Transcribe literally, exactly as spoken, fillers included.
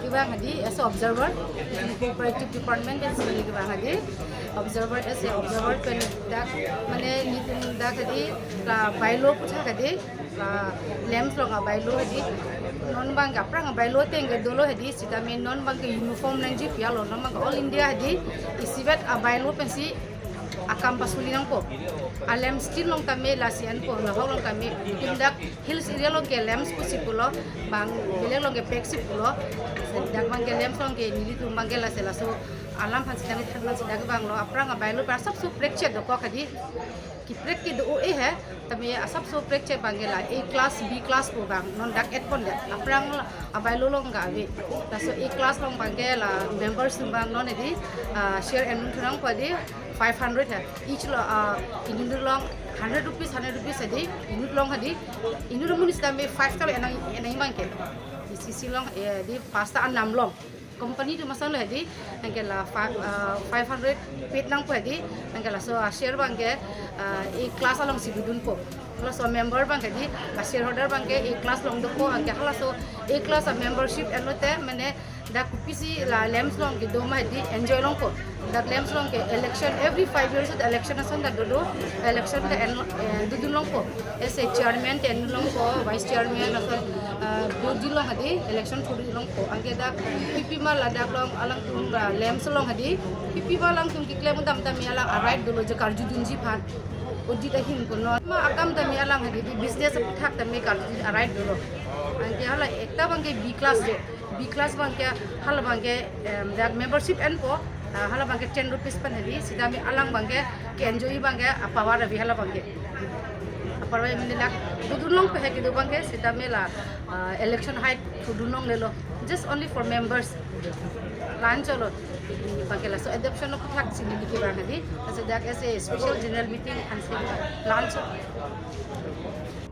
Kevang hadi as a observer, cooperative department pen si kevang hadi observer, as a observer pen dak mane nelitum dak hadi la bylaw aputhak hadi la lamps along a bylaw hadi non abang ke aphrang a bylaw ateng ke dolo hadi sitame non abang ke uniform nangji pu alo, non abang ke all India hadi isivet a bylaw pensi akam pasuli nangpo. A lamps tin along tame lasi enpo, lahok along tame, nelitum dak hills area along ke lamps pusi pulo, bang belek along ke pek si pulo. Dak abang ke lamps along ke nelitum abang ke lasi laso alam aphan si tame than aphan si dak abang lo, aphrang a bylaw pen asapso prekche dokok hadi. Kiprek kedo-o eh he, tame asapso prekche abang ke la A class, B class pu abang non dak et pon det. Aphrang a bylaw along ke ave. Laso A class along abang ke la members atum abang non hadi, ah, share en thunang pu hadi five hundred he. Each lo, ah, inut along hundred rupees, hundred rupees hadi, inut along hadi, inut amonit sitame five ta lo enang, enang abang ke. B C C along, eh, di pasta anam along. Company atum ason lo hadi, anke la five, ah, five hundred paid nangpo hadi, anke laso, ah, share abang ke, ah, A class along si dodunpo. Laso member abang ke hadi, ah, shareholder abang ke A class along dopo, anke halaso A class a membership enlote, mane dak kopisi la lamps along kedo ma hadi enjoy longpo. Dak lamps along ke election, every five years election ason dak dodo, election ke en, eh, dodun longpo. As a chairman te en longpo, vice chairman ason, ah, dodun long hadi election thurdu longpo. Anke dak P P ma ladak along alangtum la lamps along hadi, P P ma alangtum keklem dam tame alang a right dolo je karjudunji aphan. Audit ahin kono. Ma akam tame alang hadi di business aputhak tame karjudun a right dolo. Anke hala ekta abang ke B class do. B class abang ke hala abang ke, em, dak membership enpo, ah, hala abang ke ten rupees pen hadi, sitame alang abang ke, ke enjoy abang ke, a power ave hala abang ke. A power ave mane dak dodun longpo he kedo abang ke, sitame la, ah, election hide thudun longlelo. Just only for members. La-an cholo. Abang ke laso adoption aputhak si neli kevang hadi. Laso dak as a special general meeting aphan si la-an cholo.